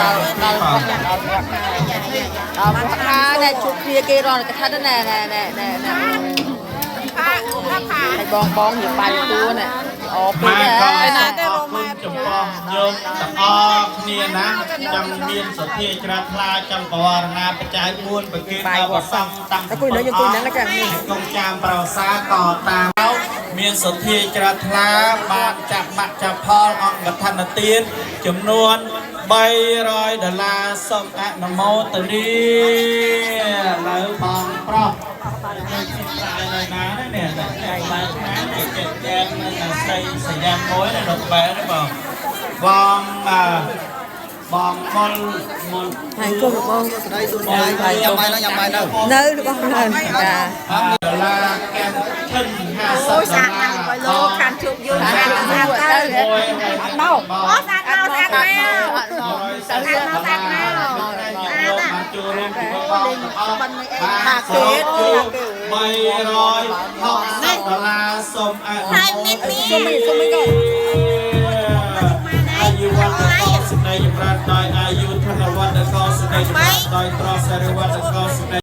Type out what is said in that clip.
ដល់ដល់ដល់វត្តដល់វត្តហើយណែជួបគ្នាគេរកកថាណែណែណែណែណែ ផាផា ហើយបងបងនិយាយបាយទួណែល្អពេ ម៉ែ ក ក៏ ណា សូមអរគុណចំពោះញោមទាំងអស់គ្នាណាចង់មានសទ្ធាជ្រះថ្លាចង់បវរណាបច្ច័យ4ប្រគេនដល់ព្រះសង្ឃតាំង តែគួយនៅយើងគួយហ្នឹងចានេះ កុំចាំប្រសាក៏តាមមានសទ្ធាជ្រះថ្លាបានចាប់មគ្គចាប់ផលអង្គឋានទានចំនួន300ដុល្លារសូមអនុមោទនាឥឡូវបងប្រុសនៅណានេះនេះបែបណានេះចេះចែកនៅស្រីសញ្ញាមួយនៅលោកបែរបងបងបងមុលមុល ហើយគុំបង ស្ដីសួស្ដីញ៉ាំបាយនៅញ៉ាំបាយនៅ នៅរបស់នៅចា ដុល្លារកែមឈិន50 អូយ ដុល្លា ស្អាតណាស់ រ បើលោកខានជួបយូរស្អាតស្អាតទៅ មួយ អត់មក អូស្អាតមកស្អាតមក ទៅ ស្អាតមកស្អាតមក យកមកចូលរួមជាមួយបងទាំងអស់បានសរុបគឺ360ដុល្លារសូមអនុមោទនា សុំមិនសុំមិនក អាយុវត្តកោសេនីយ៍ចម្រើនដោយអាយុធនវត្តកោសេនីយ៍ចម្រើនដោយទ្រព្យសិរីវត្តកោសេនីយ៍